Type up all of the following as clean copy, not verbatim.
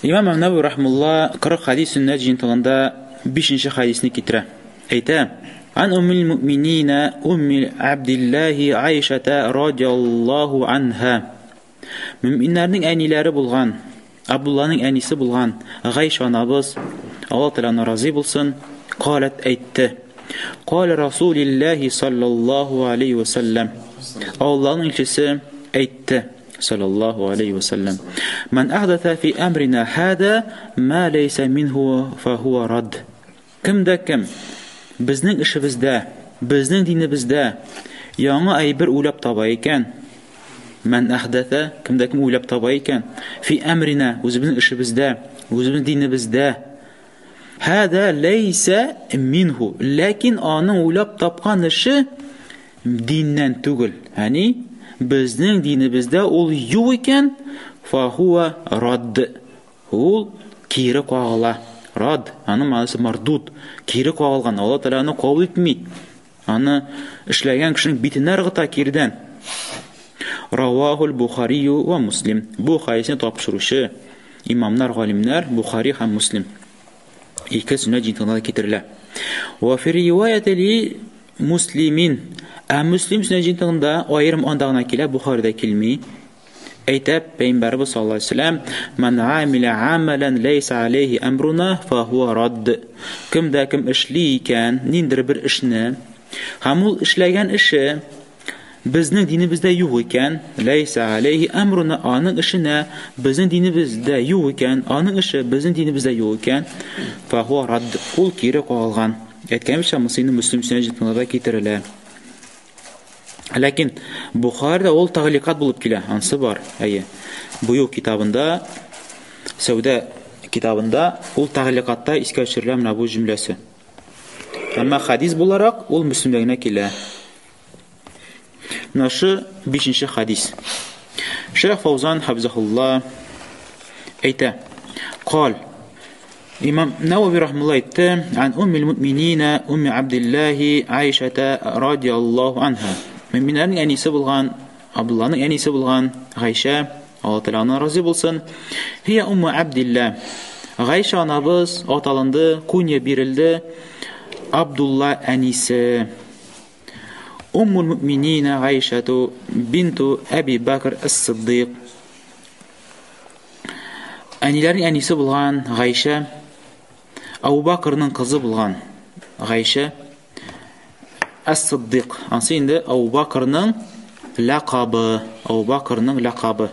Имам Ән-Нәвәви рахимулла 40 хадис сөннәт җыентыгында 5 хадисне китерә. Әйтә: Ан уммил муъминина умми Абдиллаһи Айшата радиаллаһу анха. Мөминнәрнең әниләре булган, Абдулланың әнисе булган Гайша анабыз, Аллаһ Тәгалә аннан разый булсын, каләт әйтте. Калә Расулиллаһи саллаллаһу алейхи ва саллям. Аллаһның илчесе әйтте. Саллаллаһу алейхи ва саллям. Ман ахдата фи амрина хада ма лейса минху фахуа рад. Кем дә кем безнең эшебездә, безнең динебездә яңа әйбер уйлап таба икән, Мән әхдәсә, кем дә кем уйлап таба икән, фи әмрина, үзебезнең эшебездә, үзебезнең динебездә, һәдә ләйсә минху, ләкин аның уйлап тапкан эше диннән түгел. Ягъни безнең динебездә ул юк икән, фахуа радд. Ул кире кагыла. Рад, аның мәгънәсе мардуд, кире кагылган. Алла Тәгалә аны кабул итми. Аны эшләгән кешенең битенә ыргыта кирдән. Равахул Бухарию ва Муслим. Бу хадисне тапшыручы имамнар, галимнәр Бухари һәм Муслим. Ике сөннәт җыентыгында да китерелә. Ва фи риваяти ли Муслимин. Ә Муслим сөннәт җыентыгында аерым анда гына килә, Бухарида килми. Әйтә Пәйгамбәребез саллаллаһу алейһи ва сәлләм: "Ман амиля амалан ләйса алейһи әмруна фахуа радд". Кем дә кем эшли икән ниндидер бер эшне, һәм ул эшләгән эше безнең динебездә юк икән, ләйса алейһи әмруна, аның эшенә безнең динебездә юк икән, аның эше безнең динебездә юк икән, фахуа радд, ул кире кагылган. Әйткәнебезчә, монысы инде Мөслим сөннәт җыентыгында китерелә. Ләкин Бухарида ул тәгъликат булып килә, ансы бар, әйе. Бую китабында, сәүдә китабында ул тәгъликатта искә төшерелә менә бу җөмләсе. Әмма хадис буларак ул Мөслимдә генә килә. Менә шу бишенче хадис. Шәйх Фаузан хәфизәһулла әйтә: "Кал Имам Нәвәви рахмулла әйтте, "Ан уммил муъминина умми Абдиллаһи Айшата радиаллаһу анха". Мөминнәрнең әнисе булган, Абдулланың әнисе булган Гайшә, Аллаһ Тәгалә аннан разый булсын. Һия умму Абдилла. Гайшә анабыз аталынды, кунья бирелде. Абдулла әнисе. Уммул муъминина Гайшату бинту Әби Бакр ас-Сиддыйк. Әниләрнең әнисе булган Гайшә, Абу Бакрның кызы булган Гайшә Әс-Сиддик. Ансы инде Абу Бакрның ләкабы, Абу Бакрның ләкабы.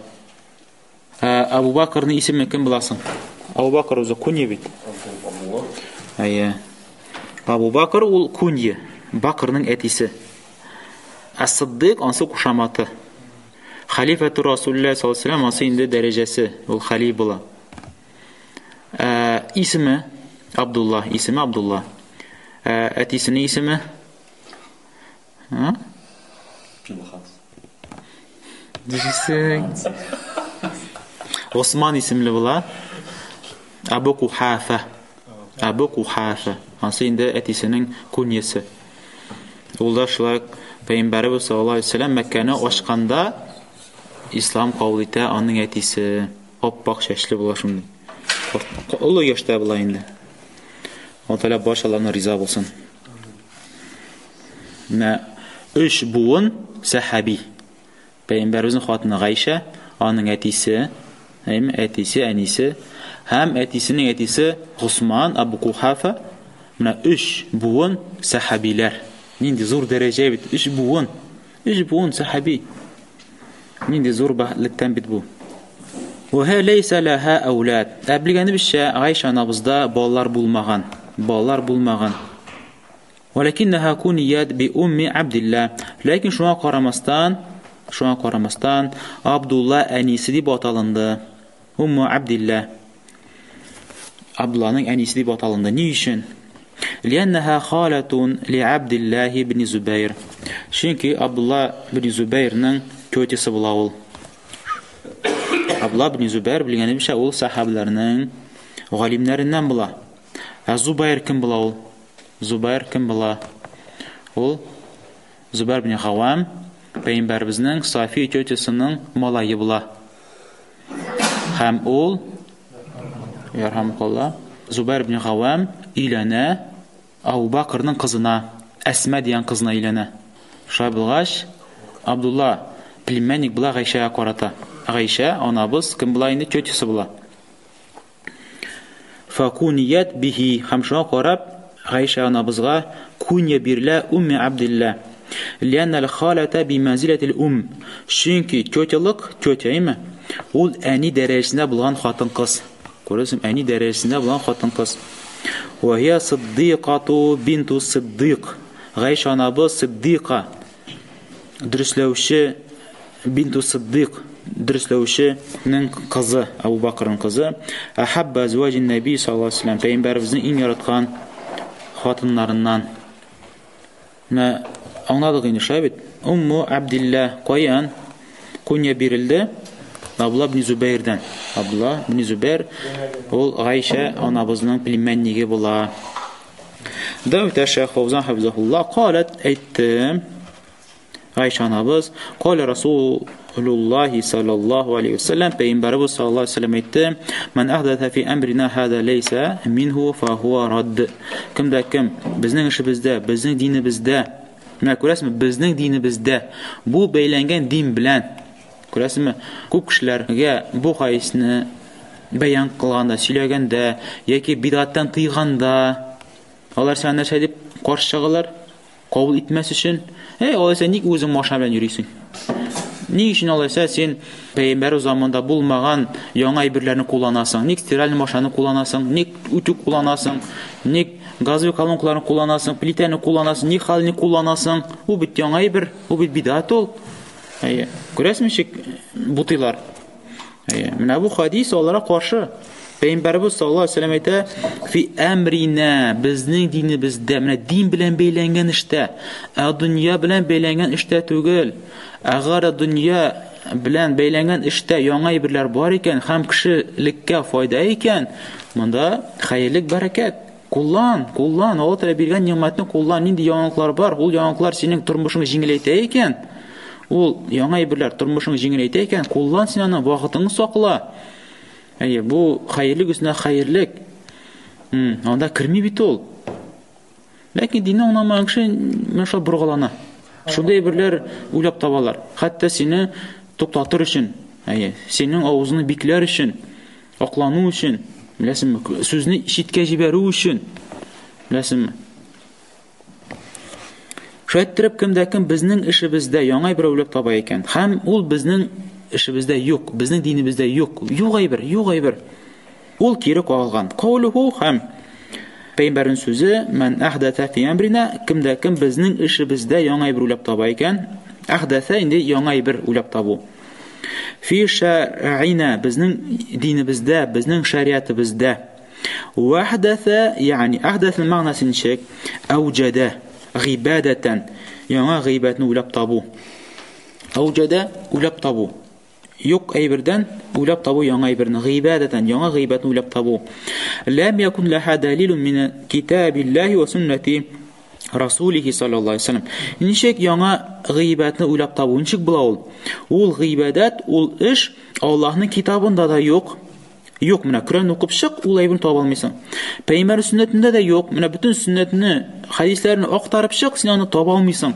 Ә, Абу Бакрның исеме кем буласың? Абу Бакр үзе кунья бит. Әйе. Абу Бакр ул кунья, Бакрның әтисе. Әс-Сиддик ансы кушаматы. Халифәту Расулилла саллаллаһу алейһи вәсәлләм ансы инде дәрәҗәсе, ул халиф була. Ә, исеме Абдулла, исеме Абдулла. Ә, әтисенең исеме? А? Дисең. Осман исемле була. Абу Кухафа. Абу Кухафа. Ансы инде әтисенең куньясы. Ул да шулай Пәйгамбәребез саллаллаһу алейһи вәсәлләм Мәккәне ачканда ислам кабул итә, аның әтисе ап-ак чәчле була шундый. Олы яшьтә була инде. Алла Тәгалә барчаларына риза булсын. Менә өч буын сәхаби. Пәйгамбәребезнең хатыны Гайшә, аның әтисе, әйме, әтисе, әнисе һәм әтисенең әтисе Госман Абу Кухафа. Менә өч буын сәхабиләр. Нинди зур дәрәҗә бит, өч буын. Өч буын сәхаби. Нинди зур бәхетлектән бит бу. Вә ләйсә ләһә әүлад. Ә белгәнебезчә, Гайшә анабызда балалар булмаган. Балалар булмаган. Вәләкиннәһә куният би умми Абдилла. Ләкин шуңа карамастан, шуңа карамастан, Абдулла әнисе дип аталынды. Умму Абдилла. Абдулланың әнисе дип аталынды. Ни өчен? Лианнаха халатун ли Абдиллаһи ибн Зубайр. Чөнки Абдулла ибн Зубайрның тетясы була ул. Абдулла ибн Зубайр белгәнебезчә ул сахабаларның галимнәреннән була. Ә Зубайр кем була ул? Зубайр кем була? Ул Зубайр бин Гавам пәйгамбәребезнең Сафия тетясының малае була. Һәм ул Ярхамукалла, Зубайр ибн Гавам өйләнә Абу Бакрның кызына, Әсма дигән кызына өйләнә. Шулай булгач, Абдулла племянник була Гайшәгә карата. Гайшә анабыз кем була инде? Тетясы була. Факуният бихи һәм шуңа карап Гайшә анабызга кунья бирелә Умми Абдилла. Лианна халата би манзилатил ум. Чөнки тетялык, тетя име? Ул әни дәрәҗәсендә булган хатын-кыз. Күрәсең, әни дәрәҗәсендә булган хатын-кыз. Ва хия сиддикату бинту сиддик. Гайшә анабыз сиддика. Дөресләүче бинту сиддик, дөресләүченең кызы, Абу Бакрның кызы. Ахабба азваҗин наби саллаллаһу алейһи ва сәлләм, пәйгамбәребезнең иң яраткан хатыннарыннан. Менә аңладык инде шулай бит. Умму Абдилла каян кунья бирелде? Абдулла ибн Зубайрдан. Абдулла ибн Зубайр ул Гайшә анабызның племянниге була. Да үтә Шәйх Фаузан хафизахулла калат әйтте. Гайшә анабыз, каля Расулуллахи саллаллаху алейхи вассалам, пәйгамбәребез саллаллаху алейхи вассалам әйтте, "Ман ахдата фи амрина хада лейса минху фа хуа радд". Кем дә кем безнең эшебездә, безнең динебездә, менә күрәсезме, безнең динебездә бу бәйләнгән дин белән, күрәсезме, күп кешеләргә бу хадисне бәян кылганда, сөйләгәндә яки бидгаттан тыйганда, алар сиңа нәрсә дип каршы чыгалар? Кабул итмәс өчен, әй, алайса ник үзең машина белән йөрисең? Ни өчен алайса син пәйгамбәр заманында булмаган яңа әйберләрне кулланасың? Ник стиральный машинаны кулланасың? Ник үтүк кулланасың? Ник газовый колонкаларны кулланасың? Плитәне кулланасың? Ник холодильник кулланасың? Ул бит яңа әйбер, ул бит бидат ул. Әйе. Күрәсезме ничек бутыйлар? Әйе. Менә бу хадис аларга каршы. Пәйгамбәребез саллаллаһу алейһи вәсәлләм әйтә, "Фи әмрина, безнең динебездә, менә дин белән бәйләнгән эштә, ә дөнья белән бәйләнгән эштә түгел. Әгәр дә дөнья белән бәйләнгән эштә яңа әйберләр бар икән һәм кешелеккә файда икән, монда хәерлек, бәрәкәт. Куллан, куллан, Алла Тәгалә биргән нигъмәтне куллан. Нинди яңалыклар бар, ул яңалыклар синең тормышыңны җиңеләйтә икән, ул яңа әйберләр тормышыңны җиңеләйтә икән, куллан син аны, вакытыңны сакла. Әйе, бу хәерлек өстенә хәерлек. Анда керми бит ул. Ләкин динне аңламаган кеше менә шулай боргалана. Шундый әйберләр уйлап табалар. Хәтта сине туктатыр өчен, әйе, синең авызыңны бикләр өчен, аклану өчен, беләсеңме, сүзне читкә җибәрү өчен, беләсеңме? Шулай иттереп, кем дә кем безнең эшебездә яңа әйбер уйлап таба икән, һәм ул безнең эшебездә юк, безнең динебездә юк, юк әйбер, юк әйбер. Ул кире кагылган. Каулуху һәм Пәйгамбәрнең сүзе, "Мән әхдәсә фи әмрина", кем дә кем безнең эшебездә яңа әйбер уйлап таба икән, әхдәсә инде яңа әйбер уйлап табу. Фи шәр'ина, безнең динебездә, безнең шәриатыбызда. Вахдәсә, ягъни әхдәснең мәгънәсе ничек? Әүҗәдә, гыйбадәтән, яңа гыйбадәтне уйлап табу. Әүҗәдә уйлап табу. Юк әйбердән уйлап табу яңа әйберне, гыйбадәтән, яңа гыйбадәтне уйлап табу. Ләм якун ләһа дәлилун мин китабиллаһи ва суннати Расулихи саллаллаһу алейһи вәсәлләм. Ничек яңа гыйбадәтне уйлап табу? Ничек була ул? Ул гыйбадәт, ул эш Аллаһның китабында да юк. Юк, менә Коръән укып чык, ул әйберне таба алмыйсың. Пәйгамбәр сөннәтендә дә юк. Менә бөтен сөннәтне, хәдисләрне актарып чык, син аны таба алмыйсың.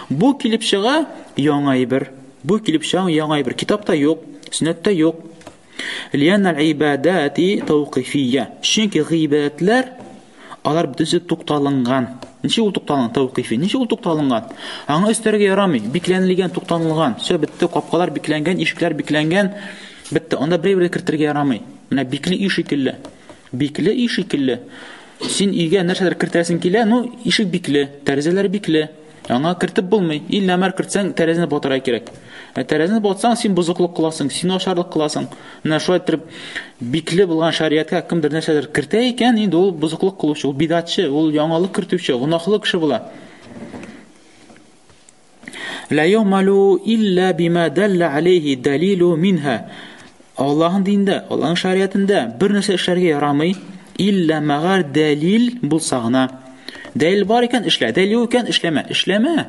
Бу килеп чыга яңа әйбер. Бу килеп чыга яңа әйбер. Китапта юк, сөннәттә юк. Лианна аль-ибадати тауқифия. Чөнки гыйбадәтләр алар бөтенесе тукталынган. Ничек ул тукталынган? Тауқифи. Ничек ул тукталынган? Аңа өстәргә ярамый. Бикләнелгән, тукталынган. Все бетте, капкалар бикләнгән, ишекләр бикләнгән. Бетте. Анда берәү дә кертергә ярамый. Менә бикле өй шикелле. Бикле өй шикелле. Син өйгә нәрсәдер кертәсең килә, ну, ишек бикле, тәрәзәләр бикле. Аңа кертеп булмый. Иллә мәр кертсәң, тәрәзәне батырга кирәк. Ә тәрәзәне батсаң, син бозыклык кыласың, син начарлык кыласың. Менә шулай итеп бикле булган шариатка кемдер нәрсәдер кертә икән, инде ул бозыклык кылучы, ул бидатчы, ул яңалык кертүче, гөнаһлы кеше була. Ла юмалу илля бима далла алейхи далилу минха. Аллаһның динендә, Аллаһның шариатында бер нәрсә эшләргә ярамый, иллә мәгәр дәлил булса гына. Дәлил бар икән, эшлә. Дәлил юк икән, эшләмә. Эшләмә.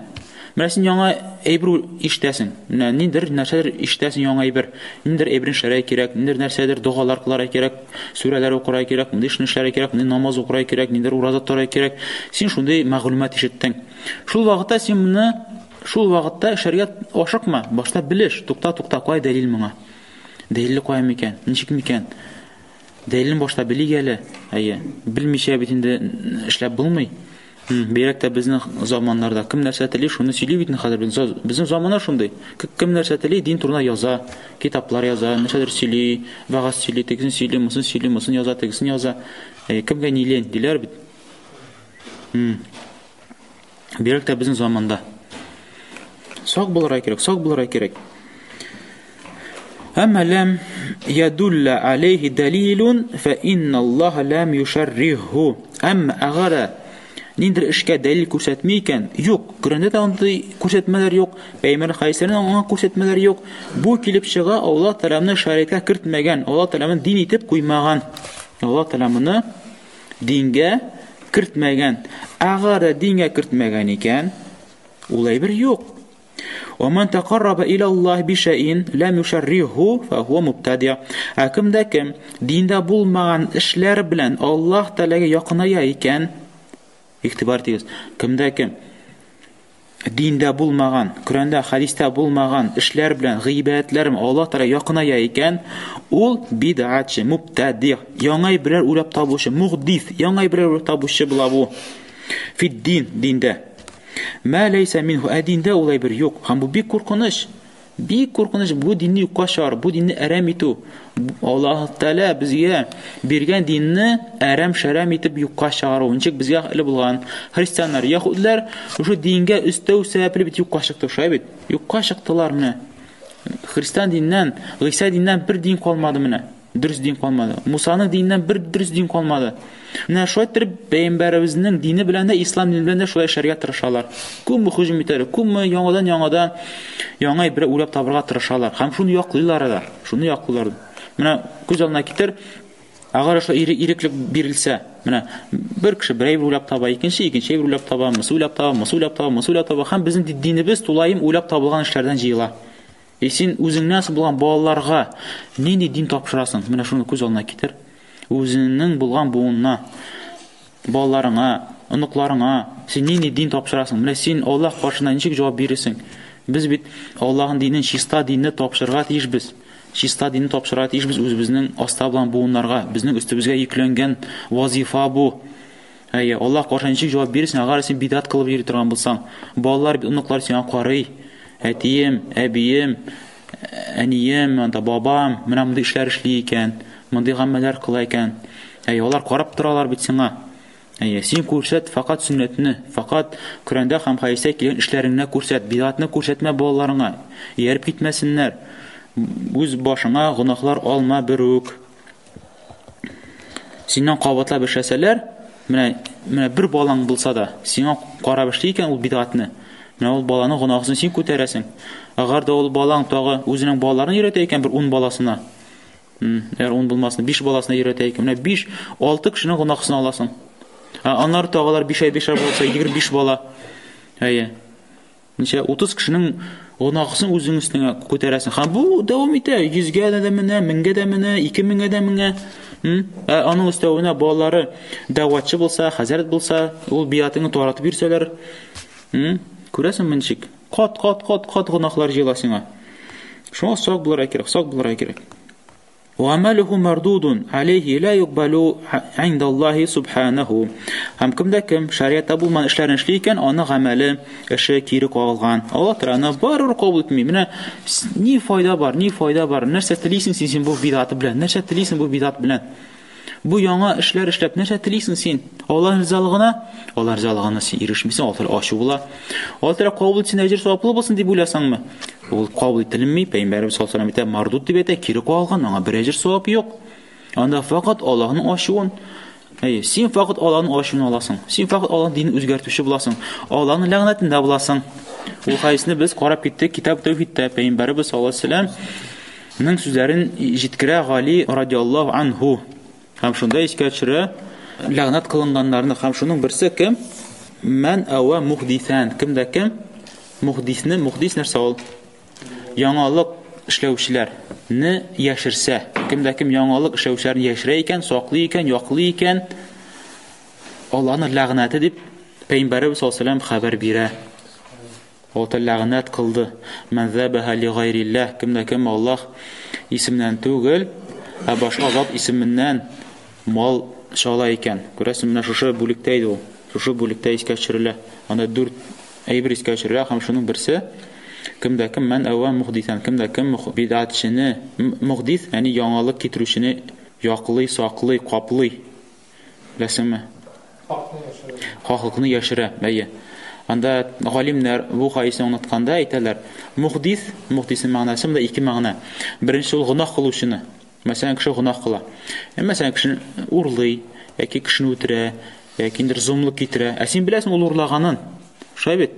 Менә син яңа әйбер ишетәсең. Менә ниндидер нәрсәдер ишетәсең яңа әйбер. Ниндидер әйберне эшләргә кирәк, ниндидер нәрсәдер догалар кыларга кирәк, сүрәләр укырга кирәк, мондый эшне эшләргә кирәк, мондый намаз укырга кирәк, ниндидер ураза тотарга кирәк. Син шундый мәгълүмат ишеттең. Шул вакытта син моны шул вакытта эшләргә ашыкма, башта белеш, тукта, тукта, кая дәлил моңа? Дәлиле кая микән? Ничек микән? Дәлилен башта белик әле. Әйе, белмичә бит инде эшләп булмый. Бигрәк тә безнең заманнарда кем нәрсә тели, шуны сөйли бит хәзер. Безнең замана шундый. Кем нәрсә тели, дин турында яза, китаплар яза, нәрсәдер сөйли, вәгазь сөйли, тегесен сөйли, монысын сөйли, монысын яза, тегесен яза. Кемгә ни лень, диләр бит. Бигрәк тә безнең заманда. Сак булырга кирәк, сак булырга кирәк. Әмма ләм ядулла алейхи далилун фа инна Аллаһ ләм юшарриху. Әмма әгәр ниндер эшкә дәлил күрсәтми икән, юк, Коръәндә дә андый күрсәтмәләр юк, пәйгамбәр хәдисләрендә аңа күрсәтмәләр юк. Бу килеп чыга, Аллаһ Тәгаләне шәригатькә кертмәгән, Аллаһ Тәгаләне дин итеп куймаган. Аллаһ Тәгалә моны дингә кертмәгән. Әгәр дә дингә кертмәгән икән, ул әйбер юк. Ва ман тақарраба иля Аллаһ би шәйин ләм юшарриху фа хуа мубтадиа. Ә кем дә кем диндә булмаган эшләр белән Аллаһ Тәгаләгә якыная икән, игътибар итегез, кем дә кем диндә булмаган, Коръәндә, хәдистә булмаган эшләр белән, гыйбадәтләр белән Аллаһ Тәгаләгә якыная икән, ул бидгатчы, мубтади, яңа әйберләр уйлап табучы, мухдис, яңа әйберләр уйлап табучы була бу. Фиддин, диндә. Мә ләйсә минһу, ә диндә ул әйбер юк. Һәм бу бик куркыныч. Бик куркыныч бу динне юкка чыгару, бу динне әрәм итү. Аллаһ Тәгалә безгә биргән динне әрәм-шәрәм итеп юкка чыгару. Ничек безгә әле булган христианнар, яһүдләр шушы дингә өстәү сәбәпле бит юкка чыкты, шулай бит? Юкка чыктылар менә. Христиан диннән, Гыйса диннән бер дин калмады менә. Дөрес дин калмады. Мусаның диненнән бер дөрес дин калмады. Менә шулай итеп пәйгамбәребезнең дине белән дә, ислам дине белән дә шулай эшләргә тырышалар. Күпме һөҗүм итәләр, күпме яңадан-яңадан яңа әйбер уйлап табырга тырышалар. Һәм шуны яклыйлар да, шуны яклыйлар. Менә күз алдына китер, әгәр шул иреклек бирелсә, менә бер кеше бер әйбер уйлап таба, икенче икенче әйбер уйлап таба, монысы уйлап таба, монысы уйлап таба, монысы уйлап таба, һәм безнең динебез тулаем уйлап табылган эшләрдән җыела. И син үзеңнән соң булган балаларга нинди дин тапшырасың? Менә шуны күз алдына китер. Үзеңнең булган буынына, балаларыңа, оныкларыңа син нинди дин тапшырасың? Менә син Аллаһ каршында ничек җавап бирерсең? Без бит Аллаһның динен, чиста динне тапшырырга тиешбез. Чиста динне тапшырырга тиешбез үзебезнең аста булган буыннарга. Безнең өстебезгә йөкләнгән вазифа бу. Әйе, Аллаһ каршында ничек җавап бирерсең, әгәр син бидат кылып йөри торган булсаң? Балалар, оныклар сиңа карый. Әтием, әбием, әнием, анда бабам менә мондый эшләр эшли икән, мондый гамәлләр кыла икән. Әйе, алар карап торалар бит сиңа. Әйе, син күрсәт факат сөннәтне, факат Коръәндә һәм хәдистә килгән эшләреңне күрсәт, бидатны күрсәтмә балаларыңа. Ияреп китмәсеннәр. Үз башыңа гөнаһлар алма берүк. Синнән кабатлап эшләсәләр, менә менә бер балаң булса да, сиңа карап эшли икән ул бидгатны. Менә ул баланың гөнаһын син күтәрәсең. Әгәр дә ул балаң тагы үзенең балаларын өйрәтә икән бер 10 баласына. Әгәр 10 булмасын, 5 баласына өйрәтә икән, менә 5, 6 кешенең гөнаһын аласың. Ә аннары тагы алар 5 ай 5 ай булса 25 бала. Әйе. Ничә 30 кешенең гөнаһысын үзең өстеңә күтәрәсең. Һәм бу дәвам итә. 100гә дә менә, 1000гә дә менә, 2000гә дә менә. Ә аның өстәвенә балалары дәгъватчы булса, хәзрәт булса, ул биатыңны таратып йөрсәләр, күрәсеңме ничек? Кат, кат, кат, кат гөнаһлар җыела сиңа. Шуңа сак булырга кирәк, сак булырга кирәк. Гамәлүһү мәрдудун алейһи ла юкбалу индаллаһи субханаху. Һәм кем дә кем шариатта булмаган эшләрне эшли икән, аны гамәле, эше кире кагылган. Аллаһ Тәгалә аны барыбер кабул итми. Менә ни файда бар, ни файда бар? Нәрсә телисең син, син бу бидгаты белән? Нәрсә телисең бу бидгат белән? Бу яңа эшләр эшләп нәрсә телисең син? Аллаһ ризалыгына? Аллаһ ризалыгына син ирешмисең, Аллаһ Тәгалә ачу була. Аллаһ Тәгалә кабул итсен, әҗер саваплы булсын дип уйласаңмы? Ул кабул ителенми, Пәйгамбәребез саллаллаһу алейһи ва мардуд дип әйтә, кире кагылган, аңа бер әҗер савап юк. Анда факат Аллаһның ачуын. Әйе, син факат Аллаһның ачуын аласың. Син факат Аллаһның динен үзгәртүче буласың. Аллаһның ләгънәтендә буласың. Ул хәдисне без карап киттек Китаб Тәүхидтә Пәйгамбәребез саллаллаһу алейһи ва сәлләмнең сүзләрен җиткерә Гали радиаллаһу анһу. Һәм шунда искә төшерә ләгънәт кылынганнарны һәм шуның берсе кем? Мән әвә мухдисән. Кем дә кем? мухдисне, мухдис нәрсә ул? Яңалык эшләүчеләрне яшерсә, кем дә кем яңалык эшләүчеләрне яшерә икән, саклый икән, яклый икән, Аллаһның ләгънәте дип Пәйгамбәребез саллаллаһу алейһи ва хәбәр бирә. Ул ләгънәт кылды. Мән зәбәһә ли гайрилләһ, кем дә кем Аллаһ исеменнән түгел, ә башка зат исеменнән мал чала икән. Күрәсең, менә шушы бүлектә иде ул. Шушы бүлектә искә төшерелә. Анда дүрт әйбер искә төшерелә һәм шуның берсе кем дә кем мән әвә мухдисан, кем дә кем бидатчыны, мухдис, ягъни яңалык китерүчене яклый, саклый, каплый. Беләсеңме? Хакны яшерә. Хаклыкны яшерә, әйе. Анда галимнәр бу хадисне аңлатканда әйтәләр, мухдис, мухдиснең мәгънәсе монда ике мәгънә. Беренче ул гөнаһ кылучыны. Мәсәлән, кеше гөнаһ кыла. Мәсәлән, кеше урлый, яки кешене үтерә, яки инде зомлык китерә. Ә син беләсең ул урлаганын. Шулай бит?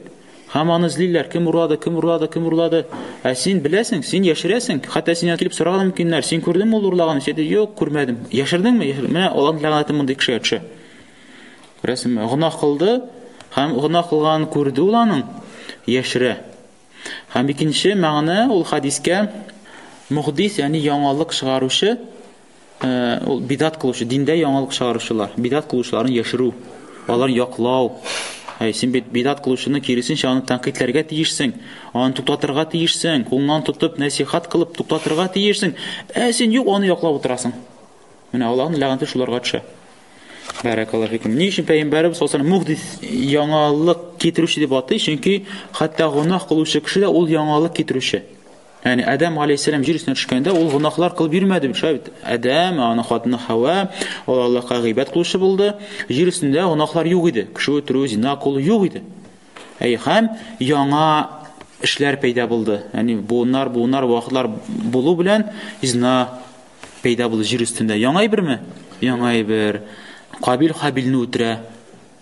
Һәм аны эзлиләр, кем урлады, кем урлады, кем урлады. Ә син беләсең, син яшерәсең. Хәтта синнән килеп сорарга да мөмкиннәр. Син күрдеңме ул урлаганны? Син әйтәсең, юк, күрмәдем. Яшердеңме? Яшер... Менә Аллаһның ләгънәте мондый кешегә төшә. Күрәсеңме? Гөнаһ кылды һәм гөнаһ кылганын күрде ул аның, яшерә. Һәм икенче мәгънә ул хадискә мухдис, ягъни яңалык чыгаручы, ул бидат кылучы, диндә яңалык чыгаручылар, бидат кылучыларны яшерү, аларны яклау. Әй, син бит бидат кылучыны киресенчә аны тәнкыйтьләргә тиешсең, аны туктатырга тиешсең, кулыңнан тотып, нәсихәт кылып туктатырга тиешсең. Ә син юк, аны яклап утырасың. Менә Аллаһның ләгънәте шуларга төшә. Бәрәкаллаһу фикум. Ни өчен пәйгамбәребез саллаллаһу алейһи мухдис яңалык китерүче дип атый? Чөнки хәтта гөнаһ кылучы кеше дә ул яңалык китерүче. Ягъни Адәм алейһиссәлам җир өстенә төшкәндә ул гөнаһлар кылып йөрмәде бит, шулай бит. Адәм, аның хатыны Хава, ул Аллаһка гыйбадәт кылучы булды. Җир өстендә гөнаһлар юк иде. Кеше үтерү, зина кылу юк иде. Әй, һәм яңа эшләр пәйда булды. Ягъни буыннар, буыннар, вакытлар булу белән зина пәйда булды җир өстендә. Яңа әйберме? Яңа әйбер. Кабил Хабилне үтерә.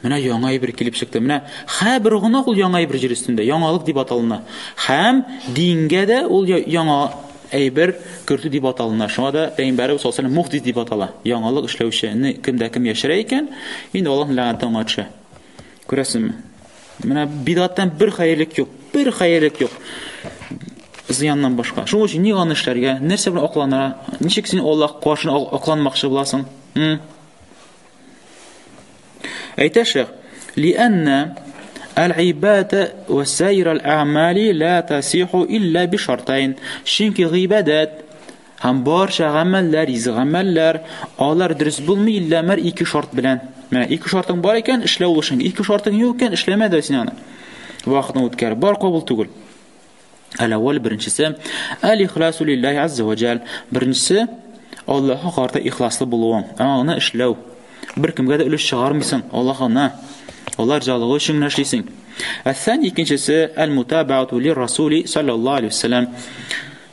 Менә яңа әйбер килеп чыкты. Менә һәрбер гөнаһ ул яңа әйбер җир өстендә, яңалык дип аталына. Һәм дингә дә ул яңа әйбер кертү дип аталына. Шуңа да Пәйгамбәребез саллаллаһу алейһи мухдис дип атала. Яңалык эшләүчене кемдә кем яшерә икән, инде Аллаһның ләгънәте аңа төшә. Күрәсезме? Менә бидгаттан бер хәерлек юк, бер хәерлек юк. Зыяннан башка. Шуның өчен ник аны эшләргә? Нәрсә белән акланырга? Ничек син Аллаһ каршына акланмакчы буласың? Әйтә шәйх, лиәннә әл-гыйбадә вә сәйр әл-әгъмали ла тасиху илля би шартайн. Чөнки гыйбадәт һәм барча гамәлләр, изге гамәлләр, алар дөрес булмый иллә мәр ике шарт белән. Менә ике шартың бар икән, эшлә ул эшеңне. Ике шартың юк икән, эшләмә дә син аны. Вакытны үткәр. Бар кабул түгел. Әл-әүвәл беренчесе, әл-ихласу лиллаһи азза ва җәл. Беренчесе, Аллаһка карата ихласлы булуың, аны эшләү. Беркемгә дә өлеш чыгармыйсың, Аллаһ гына. Аллаһ ризалыгы өчен генә эшлисең. Әс-сән икенчесе, әл-мутабаату лир-расули саллаллаһу алейһи ва сәлләм.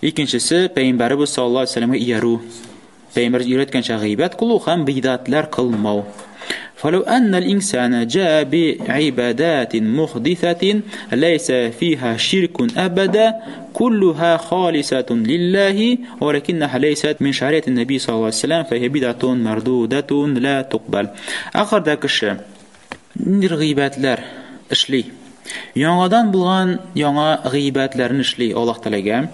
Икенчесе, пәйгамбәребез саллаллаһу алейһи ва сәлләмгә иярү. Пәйгамбәребез өйрәткәнчә гыйбәт кылу һәм бидәтләр кылмау. Фалу аннал инсана җаа би гыйбадатин мухдисатин ләйсә фиха ширкун абада куллуха халисатун лиллаһи валакиннаха ләйсәт мин шариати наби саллаллаһу алейһи ва сәлләм фәһия бидатун мардудатун ла тукбал. Ахырда кеше ниндидер гыйбәтләр эшли. Яңадан булган яңа гыйбәтләрне эшли Аллаһ Тәгаләгә.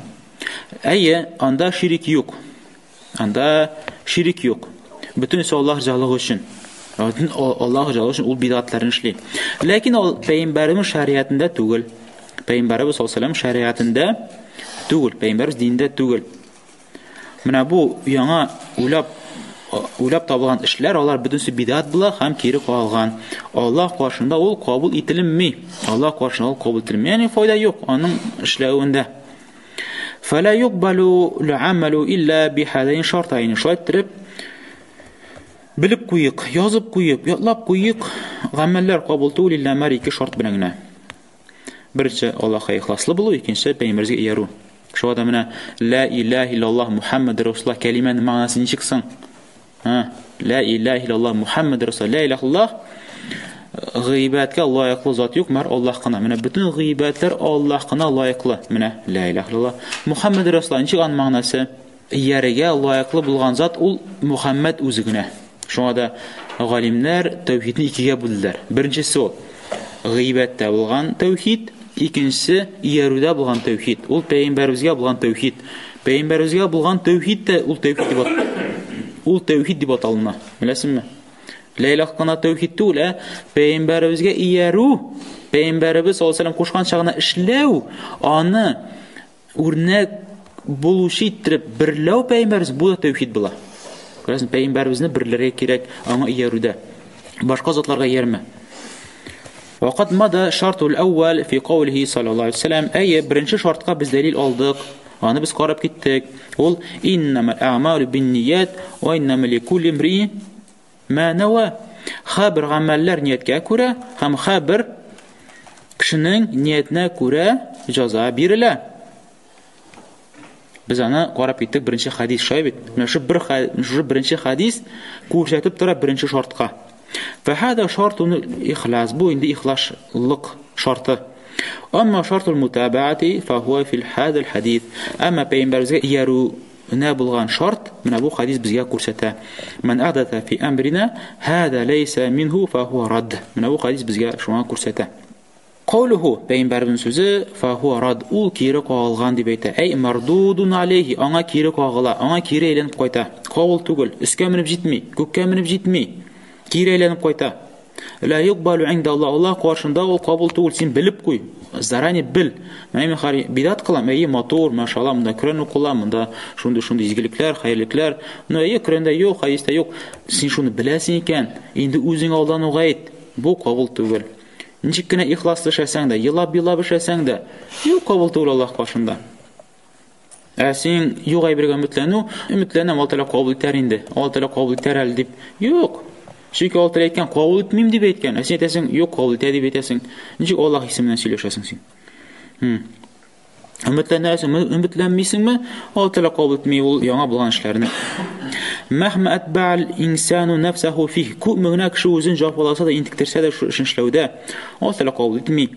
Әйе, анда ширк юк. Анда ширк юк. Бөтенесе Аллаһ ризалыгы өчен. Бөтен Аллаһ ризалыгы өчен ул бидгатларны эшли. Ләкин ул пәйгамбәребез шариатында түгел. Пәйгамбәребез саллаллаһу алейһи шариатында түгел, пәйгамбәребез динендә түгел. Менә бу яңа уйлап уйлап табылган эшләр, алар бөтенесе бидат була һәм кире кагылган. Аллаһ каршында ул кабул ителенми. Аллаһ каршында ул кабул ителенми. Ягъни файда юк аның эшләвендә. Фәлә юкбалу ләамәлу илля бихадайн шартайн. Шулай иттереп, белеп куйык, язып куйык, ятлап куйык, гамәлләр кабул түгел илля мәр ике шарт белән генә. Беренче, Аллаһка ихласлы булу, икенче, пәйгамбәребезгә иярү. Шуңа да менә ла илаһ иллаллаһ Мухаммад Расулуллаһ кәлимәнең мәгънәсе ничек соң? Ха, ла илаһ иллаллаһ Мухаммад Расулуллаһ. Ла илаһ иллаллаһ гыйбәткә лаеклы зат юк, мәр Аллаһ кына. Менә бөтен гыйбәтләр Аллаһ кына лаеклы. Менә ла илаһ иллаллаһ Мухаммад Расулуллаһ ничек аның мәгънәсе? Иярегә лаеклы булган зат ул Мухаммад үзе генә. Шуңа да галимнәр тәүхидне икегә бүлделәр. Беренчесе ул гыйбәттә булган тәүхид, Икенчесе иярүдә булган тәүхид. Ул пәйгамбәребезгә булган тәүхид. Пәйгамбәребезгә булган тәүхид тә ул тәүхид дип ул тәүхид дип аталына. Беләсеңме? Ла илаһ кына тәүхид түгел, ә пәйгамбәребезгә иярү, пәйгамбәребез саллаллаһу алейһи вәсәлләм кушканча гына эшләү, аны үрнәк булучы иттереп берләү пәйгамбәребез бу да тәүхид була. Күрәсең, пәйгамбәребезне берләргә кирәк, аңа иярүдә. Башка затларга иярмә. Вакыт мада шартул әүвәл фи каулихи саллаллаһу алейһи вәсәлләм. Әйе, беренче шартка без дәлил алдык. Аны без карап киттек. Ул иннамал а'малу бинният ва иннама ликулли имриин ма нава. Хәбер гамәлләр нияткә күрә һәм хәбер кешенең ниятенә күрә җәза бирелә. Без аны карап киттек беренче хадис шулай бит. Менә шу бер шушы беренче хадис күрсәтеп тора беренче шартка. Фәһада шартун ихлас. Бу инде ихласлык шарты. Әмма шартул мутабаати фахуа фил хадал хадис. Әмма пәйгамбәребезгә иярүенә булган шарт, менә бу хадис безгә күрсәтә. Ман ахдата фи амрина хада лейса минху фахуа рад. Менә бу хадис безгә шуңа күрсәтә. Каулуху, пәйгамбәребезнең сүзе, фахуа рад, ул кире кагылган дип әйтә. Әй мардудун алейхи, аңа кире кагыла, аңа кире әйләнеп кайта. Кабул түгел, өскә менеп җитми, күккә менеп җитми. Кире әйләнеп кайта. Ла юкбалу инда Аллаһ, Аллаһ каршында ул кабул түгел, син белеп куй. Заранее бел. Менә мин хәзер бидат кылам, әйе, матур, машалла, монда Коръән укыла, монда шундый-шундый изгелекләр, хәерлекләр. Но әйе, Коръәндә юк, хәдистә юк. Син шуны беләсең икән, инде үзең алдануга әйт. Бу кабул түгел. Ничек кенә ихласлы эшләсәң дә, елап-елап эшләсәң дә, юк кабул түгел Аллаһ каршында. Ә син юк әйбергә өметләнү, өметләнәм, Аллаһ Тәгалә кабул итәр инде, Аллаһ Тәгалә кабул итәр әле дип. Юк. Чөнки Аллаһ Тәгалә әйткән, кабул итмим дип әйткән. Ә син әйтәсең, юк, кабул итә дип әйтәсең. Ничек Аллаһ исеменнән сөйләшәсең син? Өметләнәсеңме, өметләнмисеңме? Аллаһ Тәгалә кабул итми ул яңа булган эшләрне. Мәхмә әтбәл инсану нәфсәху фих. Күпме генә кеше үзен җафаласа да, интектерсә дә шул эшен эшләүдә, Аллаһ Тәгалә кабул итми.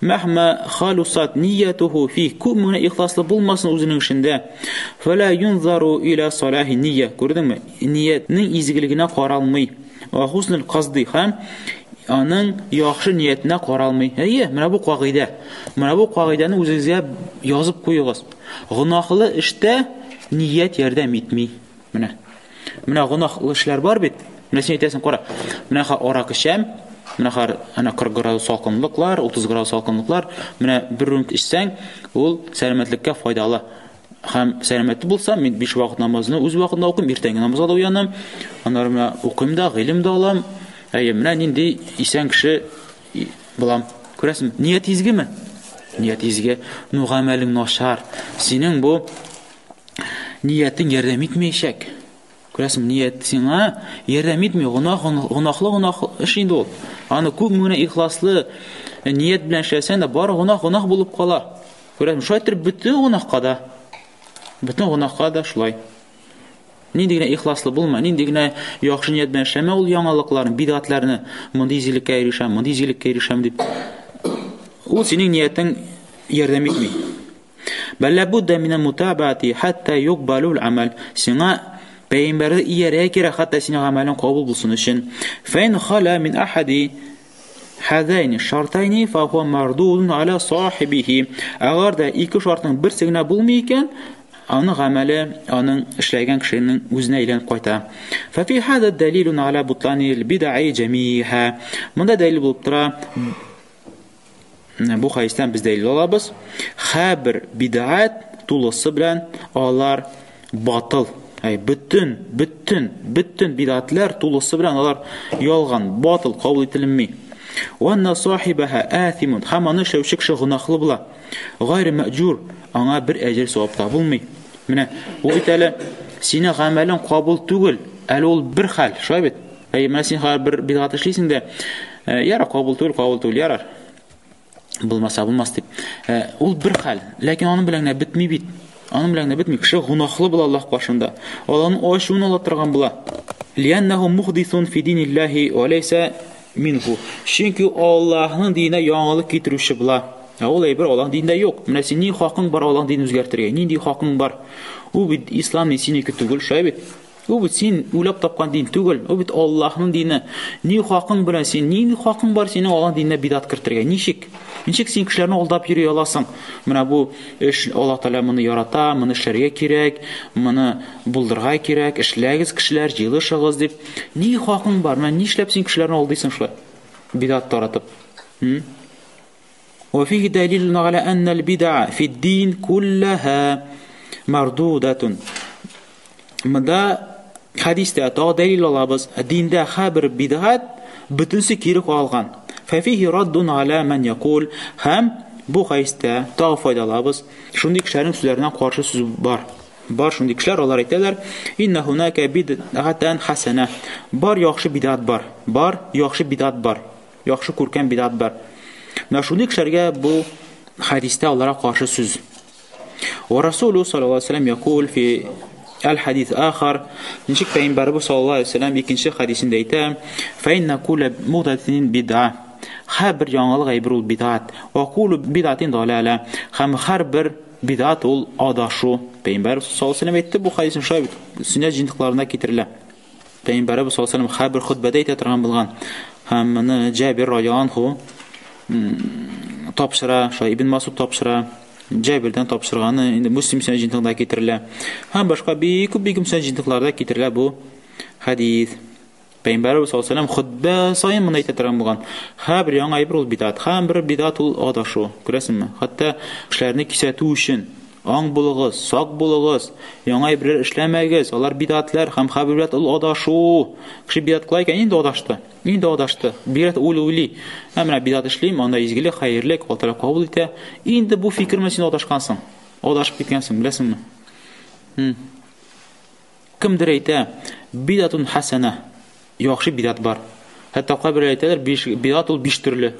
Мәхмә халусат ниятуху фих. Күпме генә ихласлы булмасын үзенең эшендә. Фәлә юнзару иля салахи ния. Күрдеңме? Ниятнең изгелегенә каралмый. Ва хуснул касди һәм аның яхшы ниятенә каралмый. Әйе, менә бу кагыйдә. Менә бу кагыйдәне үзегезгә язып куегыз. Гөнаһлы эштә ният ярдәм итми. Менә. Менә гөнаһлы эшләр бар бит. Менә син әйтәсең, кара. Менә ха аракы эчәм. Менә ха ана 40 градус салкынлыклар, 30 градус салкынлыклар. Менә бер рюмка эчсәң, ул сәламәтлеккә файдалы. Һәм сәламәт булсам, мин биш вакыт намазны үз вакытында укыйм, иртәнге намазга да уянам. Аннары менә укыйм да, гыйлем дә алам. Әйе, менә нинди исән кеше булам. Күрәсең, ният изгеме? Ният изге. Ну, гамәлең начар. Синең бу ниятең ярдәм итмәячәк. Күрәсең, ният сиңа ярдәм итми, гөнаһ, гөнаһлы гөнаһ эш инде ул. Аны күпме генә ихласлы ният белән эшләсәң дә, бары гөнаһ гөнаһ булып кала. Күрәсең, шулай итеп бөтен гөнаһка да, бөтен гөнаһка да шулай. Нинди генә ихласлы булма, нинди генә яхшы ният белән эшләмә ул яңалыкларны, бидгатларны, мондый изгелеккә ирешәм, мондый изгелеккә ирешәм дип. Ул синең ниятең ярдәм итми. Бәл ләбудда минәл мутабаати хәтта юкбалул амәл. Сиңа пәйгамбәргә иярә кирәк, хәтта синең гамәлең кабул булсын өчен. Фәин халя мин ахади хәзәйни шартайни фахуа мардудун аля сахибихи. Әгәр дә ике шартның берсе генә булмый икән, аның гамәле аның эшләгән кешенең үзенә әйләнеп кайта. Фәфи хәзә дәлилун аля бутланил бидәи җәмиһа. Монда дәлил булып тора Бу хәдистән без дәлил алабыз. Хәбер бидәат тулысы белән алар батыл. Әй, бөтен, бөтен, бөтен бидәатлар тулысы белән алар ялган, батыл, кабул ителенми. Ванна сахибаха атимун. Һәм аны эшләүче кеше гөнаһлы була. Гайр мәҗур, аңа бер әҗер савап та булмый. Менә бу бит әле синең гамәлең кабул түгел, әле ул бер хәл, шулай бит? Әй, менә син хәзер бер бидгать эшлисең дә, ярар, кабул түгел, кабул түгел, ярар. Булмаса булмас дип. Ул бер хәл, ләкин аның белән генә бетми бит. Аның белән генә бетми. Кеше гөнаһлы була Аллаһ каршында. Аллаһның ачуын ала торган була. Лианнаху мухдисун фи диниллаһи ва лейса минху. Чөнки Аллаһның диненә яңалык китерүче була. Ә ул әйбер Аллаһның динендә юк. Менә син ни хакың бар Аллаһның динен үзгәртергә? Нинди хакың бар? Ул бит ислам дин синеке түгел, шулай бит? Ул бит син уйлап тапкан дин түгел, ул бит Аллаһның дине. Ни хакың белән син, ни хакың бар синең Аллаһның диненә бидат кертергә? Ничек? Ничек син кешеләрне алдап йөри аласың? Менә бу эш Аллаһ Тәгалә моны ярата, моны эшләргә кирәк, моны булдырырга кирәк, эшләгез кешеләр, җыелышыгыз дип. Ни хакың бар? Менә нишләп син кешеләрне алдыйсың шулай? Бидат таратып. وفيه دليل على أن البدع في الدين كلها مردودة. Монда хәдистә тагы дәлил алабыз. Диндә һәрбер бидгать бөтенесе кире кагылган. Фәфихи раддун аля ман якул һәм бу хәдистә тагы файда алабыз. Шундый кешеләрнең сүзләренә каршы сүз бар. Бар шундый кешеләр, алар әйтәләр, инна хунака бидгатан хасана. Бар яхшы бидгать бар. Бар яхшы бидгать бар. Яхшы күркәм бидгать бар. Менә шундый кешеләргә бу хәдистә аларга каршы сүз. Ва Расулу саллаллаһу алейһи ва саллям якул фи аль-хадис ахар, ничек пәйгамбәрбез саллаллаһу алейһи ва саллям икенче хәдисендә әйтә, фа инна кулла мухдатин бид'a. Һәрбер яңалык әйбер ул бид'ат. Ва куллу бид'атин далала. Һәм һәрбер бид'ат ул адашу. Пәйгамбәрбез саллаллаһу алейһи ва саллям әйтте, бу хәдисне шулай бит сөннәт җыентыкларында китерелә. Пәйгамбәрбез саллаллаһу алейһи ва саллям һәрбер хөтбәдә әйтә торган булган. Һәм моны Җабир радиаллаһу анху тапшыра, шулай Ибн Масуд тапшыра. Җабирдән тапшырганы инде Муслим сөннәт җыентыгында китерелә. Һәм башка бик күп бик күп сөннәт җыентыкларда китерелә бу хәдис. Пәйгамбәрбез саллаллаһу алейһи ва саллям хөтбә саен моны әйтә торган булган. Һәрбер яңа әйбер ул бидат, һәрбер бидат ул адашу. Күрәсеңме? Хәтта кешеләрне кисәтү өчен аң булыгыз, сак булыгыз, яңа әйберләр эшләмәгез, алар бидатлар һәм һәрбер бидат ул адашу. Кеше бидат кыла икән, инде адашты. Инде адашты. Бидат уйлый-уйлый. Ә менә бидат эшлим, анда изгелек, хәерлек, Аллаһ Тәгалә кабул итә. Инде бу фикер белән син адашкансың. Адашып киткәнсең, беләсеңме? Кемдер әйтә, бидатун хасана, яхшы бидат бар. Хәтта кайберләр әйтәләр, бидат ул биш төрле.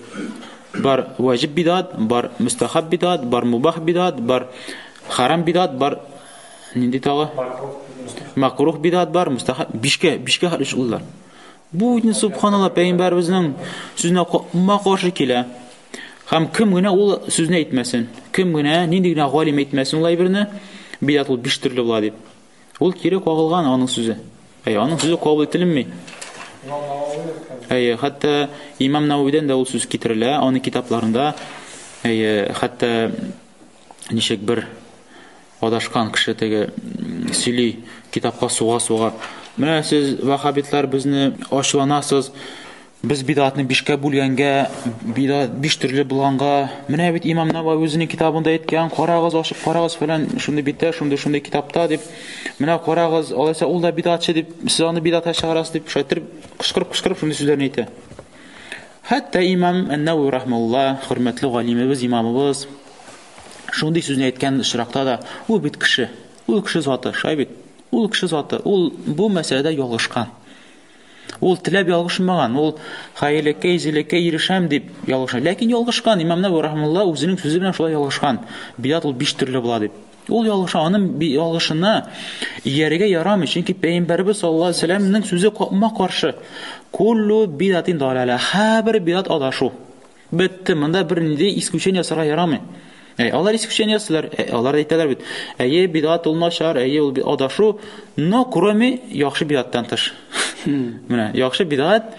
Бар ваҗиб бидат, бар мустахаб бидат, бар мубах бидат, бар харам бидат, бар нинди тагы? Макрух бидат бар, мустахаб бишкә, бишкә хәтле шулар. Бу инде субханалла пәйгамбәребезнең сүзенә капма каршы килә. Һәм кем генә ул сүзне әйтмәсен, кем генә нинди генә галим әйтмәсен ул әйберне, бидат ул биш төрле була дип. Ул кире кагылган аның сүзе. Әй, аның сүзе кабул ителенми. Әй, хәтта Имам Нававидән дә ул сүз китерелә, аның китапларында. Әй, хәтта ничек бер адашкан кеше теге сөйли, китапка суга-суга. Менә сез вахабитлар безне ачуланасыз. Без бидатны бишкә бүлгәнгә, бидат биш төрле булганга, менә бит Имам Навави үзенең китабында әйткән, карагыз, ачып карагыз фәлән, шундый биттә, шундый шундый китапта дип. Менә карагыз, алайса ул да бидатчы дип, сез аны бидатка чыгарасыз дип, шулай итеп кычкырып-кычкырып шундый сүзләрне әйтә. Хәтта Имам Ан-Навави рахмалла, хөрмәтле галимебез, имамыбыз, шундый сүзне әйткән очракта да, ул бит кеше, ул кеше заты, шулай бит. Ул кеше заты, ул бу мәсьәләдә ялгышкан. Ул теләп ялгышмаган, ул хәерлеккә, изгелеккә ирешәм дип ялгышкан. Ләкин ялгышкан, Имам Навави рахмалла үзенең сүзе белән шулай ялгышкан. Бидат ул биш төрле була дип. Ул ялгыша, аның ялгышына иярергә ярамый, чөнки Пәйгамбәрбез саллаллаһу алейһи ва сәлләмнең сүзе капма каршы. Куллу бидатин далала, һәрбер бидат адашу. Бетте, монда бер нинди исключение ясарга ярамый. Әй, алар исключение ясыйлар, әй, алар әйтәләр бит. Әйе, бидат ул начар, әйе, ул адашу, но кроме яхшы бидаттан тыш. Менә яхшы бидат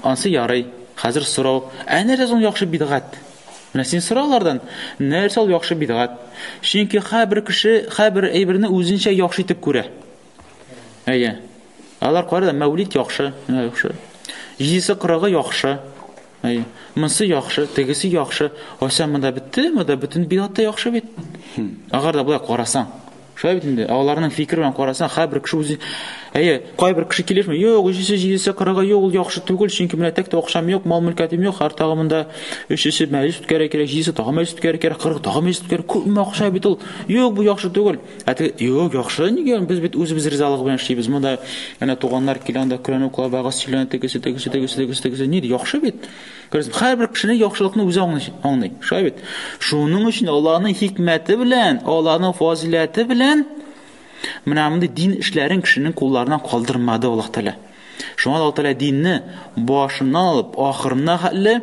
ансы ярый. Хәзер сорау, ә нәрсә соң яхшы бидгать? Менә син сора алардан, нәрсә ул яхшы бидгать? Чөнки һәрбер кеше һәрбер әйберне үзенчә яхшы итеп күрә. Әйе. Алар карый да, мәүлид яхшы, менә яхшы. Җидесе кырыгы яхшы. Әйе. Монсы яхшы, тегесе яхшы. Ася монда бетте, монда бөтен бидат та яхшы бит. Әгәр дә болай карасаң, шулай бит инде. Аларның фикере белән карасаң, һәрбер кеше үзе Әйе, кайбер кеше килешми. Юк, өчесе, җидесе, кырыгы юк, ул яхшы түгел, чөнки менә тәк тә акчам юк, мал мөлкәтем юк, һәр тагы монда өчесе мәҗлес үткәрә кирәк, җидесе тагы мәҗлес үткәрә кирәк, кырыгы тагы мәҗлес үткәрә, күпме акча бит ул. Юк, бу яхшы түгел. Ә теге, юк, яхшы, нигә без бит үзебез ризалыгы белән эшлибез. Монда әнә туганнар килә, анда Коръән укыла, вәгазь сөйләнә, тегесе, тегесе, тегесе, тегесе, тегесе. Ни ди, яхшы бит. Күрәсең, һәрбер кешенең яхшылыкны үзе аңлый, аңлый. Шулай бит. Шуның өчен Аллаһның хикмәте белән, Аллаһның фазиләте белән менә мондый дин эшләрен кешенең кулларыннан калдырмады Аллаһ Тәгалә. Шуңа Аллаһ Тәгалә динне башыннан алып ахырына хәтле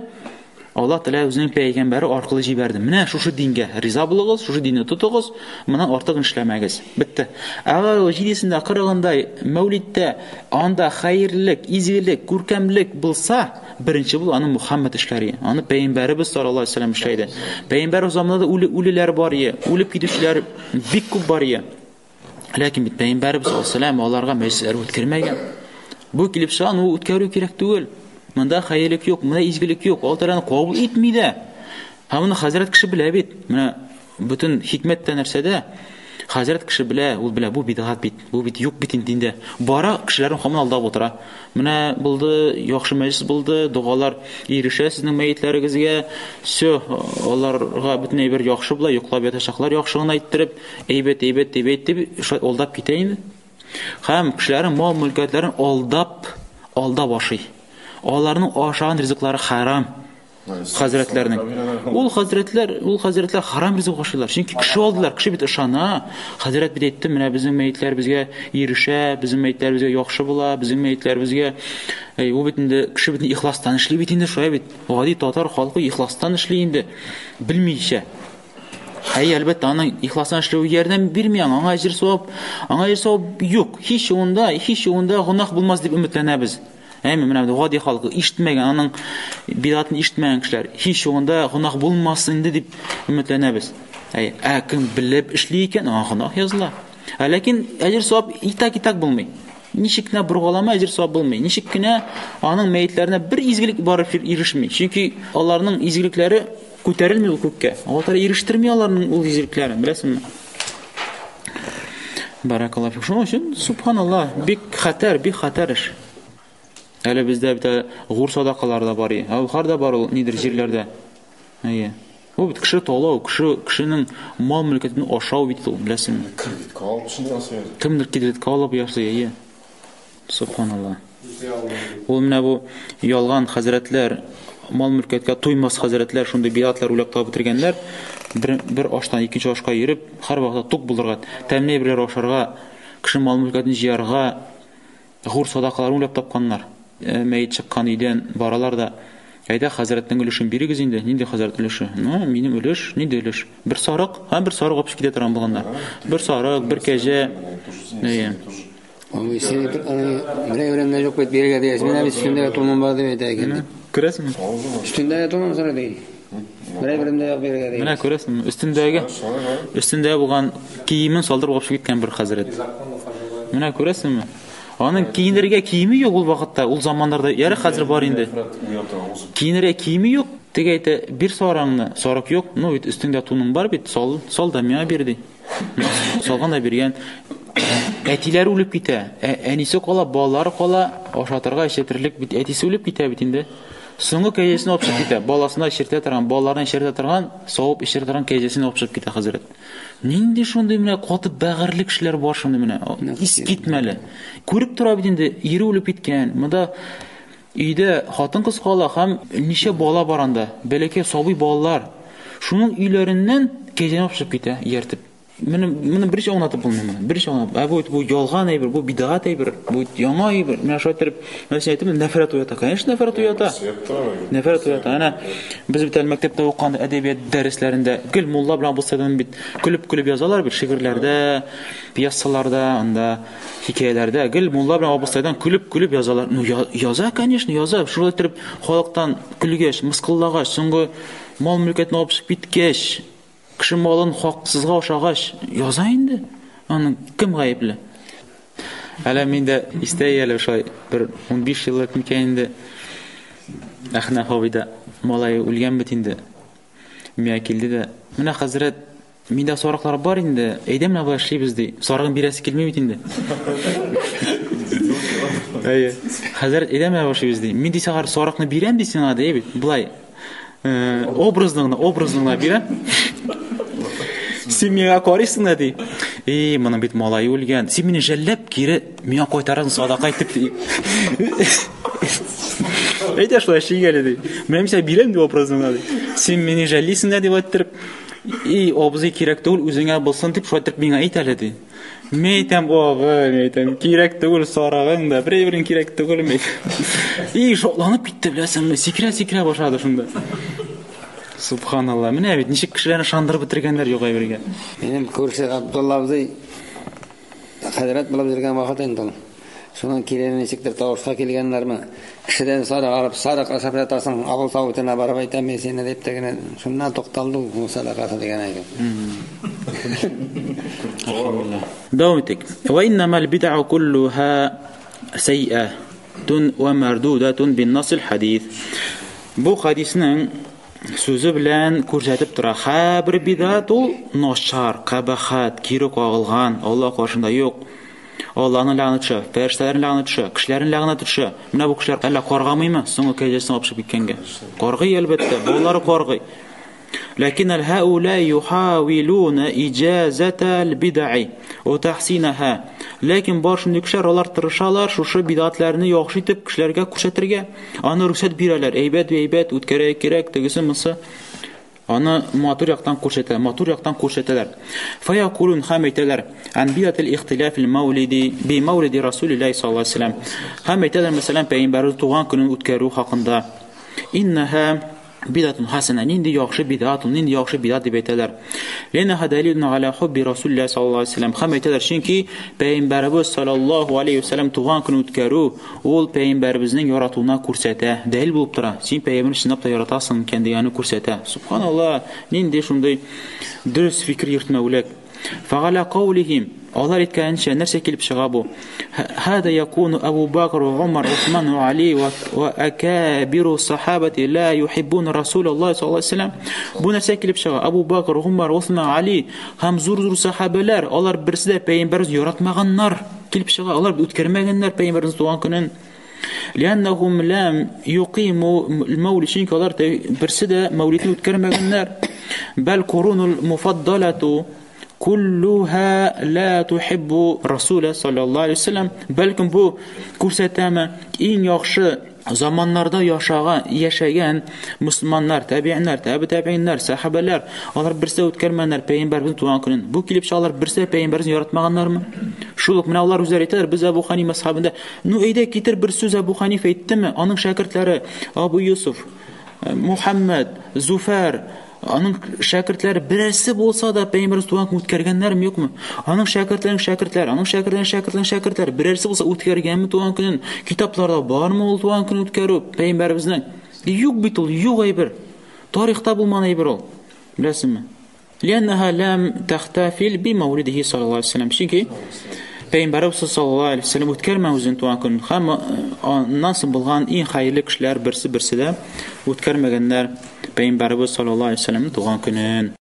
Аллаһ Тәгалә үзенең пәйгамбәре аркылы җибәрде. Менә шушы дингә риза булыгыз, шушы динне тотыгыз, моннан артыгын эшләмәгез. Бетте. Әгәр ул җидесендә, кырыгында, мәүлидтә анда хәерлек, изгелек, күркәмлек булса, беренче бул аны Мухаммад эшләр. Аны пәйгамбәребез саллаллаһу алейһи вәсәлләм эшләде. Пәйгамбәр заманында да үле үлеләр бар иде, үлеп китүчеләр бик күп бар иде. Ләкин бит пәйгамбәребез саллаллаһу алейһи вәсәлләм аларга мәҗлесләр үткәрмәгән. Бу килеп чыга, ну үткәрү кирәк түгел. Монда хәерлек юк, монда изгелек юк. Аллаһ Тәгалә кабул итми дә. Һәм моны хәзрәт кеше белә бит. Менә бөтен хикмәт тә нәрсәдә? Хәзрәт кеше белә, ул белә, бу бидгать бит, бу бит юк бит инде диндә. Бара кешеләрне һаман алдап утыра. Менә булды, яхшы мәҗлес булды, догалар ирешә сезнең мәетләрегезгә. Все, аларга бөтен әйбер яхшы була, йоклап ятачаклар яхшы гына иттереп, әйбәт, әйбәт дип әйтеп, шулай алдап китә инде. Һәм кешеләрнең мал-мөлкәтләрен алдап, алдап ашый. Аларның ашаган ризыклары харам. Хәзрәтләрнең. Ул хәзрәтләр, ул хәзрәтләр харам ризык ашыйлар. Чөнки кеше алдылар, кеше бит ышана. Хәзрәт бит әйтте, менә безнең мәетләр безгә ирешә, безнең мәетләр безгә яхшы була, безнең мәетләр безгә Әй, ул бит инде кеше бит ихластан эшли бит инде, шулай бит. Гади татар халкы ихластан эшли инде, белмичә. Әй, әлбәттә, аның ихластан эшләве ярдәм бирми аңа, аңа әҗер савап, аңа әҗер савап юк. Һич югында, һич югында гөнаһ булмас дип өметләнәбез. Әйме, менә гади халкы ишетмәгән, аның бидатын ишетмәгән кешеләр, һич югында гөнаһ булмас инде дип өметләнәбез. Әй, ә кем белеп эшли икән, аңа гөнаһ языла. Ә ләкин әҗер савап и так, и так булмый. Ничек кенә боргалама, әҗер савап булмый. Ничек кенә аның мәетләренә бер изгелек барып ирешми. Чөнки аларның изгелекләре күтәрелми ул күккә. Алла Тәгалә ирештерми аларның ул изгелекләрен, беләсеңме? Баракаллаһу фик. Шуның өчен, субханаллаһ, бик хәтәр, бик хәтәр эш. Әле бездә бит гур садакалар да бар. Ә да бар ул нидер җирләрдә. Әйе. Бу бит кеше талау, кеше кешенең мал мөлкәтен ашау бит ул, беләсеңме? Кредитка алып шундый ясый. Кемдер кредитка алып ясый, әйе. Субханаллаһ. Ул менә бу ялган хәзрәтләр, мал мөлкәткә туймас хәзрәтләр шундый бидгатлар уйлап табып бетергәннәр. Бер, бер аштан икенче ашка йөреп, һәрвакытта тук булырга, тәмле әйберләр ашарга, кеше мал мөлкәтен җыярга, Хур садакаларын уйлап тапканнар. Мәет чыккан өйдән баралар да, Әйдә, хәзрәтнең өлешен бирегез инде. Нинди хәзрәт өлеше? Ну, минем өлеш, нинди өлеш? Бер сарык, һәм бер сарык алып китә торган булганнар. Бер сарык, бер кәҗә. Әйе. Абый, син берәй берәмдә юк бит бирергә дигәч, менә бит өстендә туным бар дип әйтә икән. Күрәсеңме? Өстендә туным сорый ди. Берәй берәмдә юк бирергә ди. Менә күрәсеңме? Өстендәге өстендә булган киемен салдырып алып киткән бер хәзрәт. Менә күрәсеңме? Аның киенергә киеме юк ул вакытта, ул заманнарда. Яры хәзер бар инде. Киенергә киеме юк. Теге әйтә, бир сараңны. Сарык юк. Ну бит өстеңдә туның бар бит, сал, сал да миңа бир ди. Салган да биргән. Әтиләре үлеп китә. Әнисе кала, балалары кала, ашатырга, эчертерлек бит әтисе үлеп китә бит инде. Соңгы кәҗәсен алып чыгып китә. Баласына эчертә торган, балаларына эчертә торган, савып эчертә торган кәҗәсен алып чыгып китә хәзрәт. Нинди шундый менә каты бәгырьле кешеләр бар шундый менә. Искитмәле. Күреп тора бит инде, ире үлеп киткән. Монда өйдә хатын-кыз кала һәм ничә бала бар анда. Бәләкәй сабый балалар. Шуның өйләреннән кәҗәне алып чыгып китә, ияртеп. Моны моны берничә аңлатып булмый моны. Берничә аңлатып. Ә бу бу ялган әйбер, бу бидгать әйбер, бу яңа әйбер. Менә шулай итеп, менә син әйттең, нәфрәт уята. Конечно, нәфрәт уята. Нәфрәт уята. Әнә без бит әле мәктәптә укыганда әдәбият дәресләрендә гел мулла белән абыстайдан бит көлеп-көлеп язалар бит шигырьләрдә, пьесаларда, анда хикәяләрдә гел мулла белән абыстайдан көлеп-көлеп язалар. Ну яза, конечно, яза. Шулай итеп халыктан көлгәч, мыскыллагач, соңгы мал-мөлкәтен алып чыгып киткәч, Кеше малын хаксызга ашагач, яза инде. Аның кем гаепле? Әле мин дә истә әле шулай бер 15 еллык микән инде. Әхнәф абый да малае үлгән бит инде. Миңа килде дә, менә хәзрәт, миндә сарыклар бар инде, әйдә менә болай эшлибез ди. Сарыгын бирәсе килми бит инде. Әйе. Хәзрәт, әйдә менә болай эшлибез ди. Мин ди сиңа сарыкны бирәм ди сиңа ди бит. Болай образно гына, образно гына бирәм. Син миңа карыйсың да ди. Эй, моның бит малае үлгән. Син мине жәлләп кире миңа кайтарасың садака итеп ди. Әйтә шулай эшли әле ди. Менә мин сиңа бирәм ди образно гына ди. Син мине жәллисең дә дип әйттереп, и абзый кирәк түгел, үзеңә булсын дип шулай итеп миңа әйт әле ди. Мин әйтәм, абый, мин әйтәм, кирәк түгел сарагың да, бер-берең кирәк түгел, мин. И, шатланып китте, беләсеңме, сикерә-сикерә башлады шунда. Субханалла. Менә бит ничек кешеләрне ышандырып бетергәннәр юк әйбергә. Минем күрше Габдулла абзый хәзрәт булып йөргән вакыт инде ул. Шуның килене ничектер тавышка килгәннәрме? Кешедән сарык алып, сарык ашап ятасың, авыл савытына барып әйтәм мин сине дип тә генә шуннан тукталды ул садакасы дигән әйбер. Дәвам итик. Ва иннамал бид'у куллуха сайиатун ва мардудатун бин насл хадис. Бу хадисның сүзе белән күрсәтеп тора. Һәрбер бидат ул начар, кабахат, кире кагылган, Аллаһ каршында юк. Аллаһның ләгънәте төшә, фәрештәләрнең ләгънәте төшә, кешеләрнең ләгънәте төшә. Менә бу кешеләр әллә каргамыймы соңгы кәҗәсен алып чыгып киткәнгә? Каргый, әлбәттә, балалары каргый. Ләкин әл-һаула юхавилуна иҗазата ал-бид'i ва тахсинаха. Ләкин бар шундый кешеләр, алар тырышалар шушы бидатларны яхшы итеп кешеләргә күрсәтергә. Аны рөхсәт бирәләр. Әйбәт, әйбәт, үткәрергә кирәк, тегесе монысы. Аны матур яктан күрсәтә, матур яктан күрсәтәләр. Фаякулун һәм әйтәләр, ан бидатил ихтилафил маулиди би маулиди Расулиллаһи саллаллаһу алейһи ва сәлләм. Һәм әйтәләр, мәсәлән, пәйгамбәребез туган көнен үткәрү хакында. Иннаһа бидатун хасана, нинди яхшы бидат, ул нинди яхшы бидат дип әйтәләр. Ләнәһа дәлилун аля хубби Расулиллаһи саллаллаһу алейһи ва сәлләм. Һәм әйтәләр, чөнки пәйгамбәребез саллаллаһу алейһи ва сәлләм туган көнен үткәрү ул пәйгамбәребезнең яратуына күрсәтә, дәлил булып тора. Син пәйгамбәрне чынлап та яратасың икән дигәнне күрсәтә. Субханалла, нинди шундый дөрес фикер йөртмәүлек. Фәгаля каулихим, алар әйткәнчә нәрсә килеп чыга бу? Хада якуну Абу Бакр ва Умар, Усман ва Али ва акабиру сахабати ла юхиббун Расулаллах саллаллаху алейһи ва сәлләм. Бу нәрсә килеп чыга? Абу Бакр, Умар, Усман, Али һәм зур-зур сахабәләр, алар берсе дә пәйгамбәребезне яратмаганнар килеп чыга. Алар үткәрмәгәннәр пәйгамбәребезнең туган көнен. Ләннәһум ләм юкиму мәүлид, чөнки алар берсе дә мәүлидне үткәрмәгәннәр. Бәл курунул муфаддалату куллуха ла тухиббу Расуля саллаллаһу алейһи ва сәлләм. Бәлкем бу күрсәтәме иң яхшы заманнарда яшаган, яшәгән мусульманнар, тәбииннәр, тәби тәбииннәр, сахабәләр, алар берсе үткәрмәгәннәр пәйгамбәребезнең туган көнен. Бу килеп чыга, алар берсе пәйгамбәребезне яратмаганнармы? Шул ук менә алар үзләре әйтәләр, без Әбу Ханифа асхабында. Ну әйдә китер бер сүз Әбу Ханифа әйттеме? Аның шәкертләре Абу Юсуф, Мухаммад, Зуфар, аның шәкертләре берәрсе булса да пәйгамбәребез туган көн үткәргәннәрме, юкмы? Аның шәкертләренең шәкертләре, аның шәкертләренең шәкертләренең шәкертләре берәрсе булса үткәргәнме туган көнен? Китапларда бармы ул туган көн үткәрү пәйгамбәребезнең? Юк бит ул, юк әйбер. Тарихта булмаган әйбер ул. Беләсеңме? Ләннәһә ләм тәхтәфил би мәүлидихи саллаллаһу алейһи ва сәлләм. Чөнки Пәйгамбәребез саллаллаһу алейһи ва сәлләм үткәрмәгән үзенең туган көнен һәм аннан соң булган иң хәерле кешеләр берсе-берсе дә үткәрмәгәннәр Пәйгамбәребез саллаллаһу алейһи ва сәлләмнең туган көнен.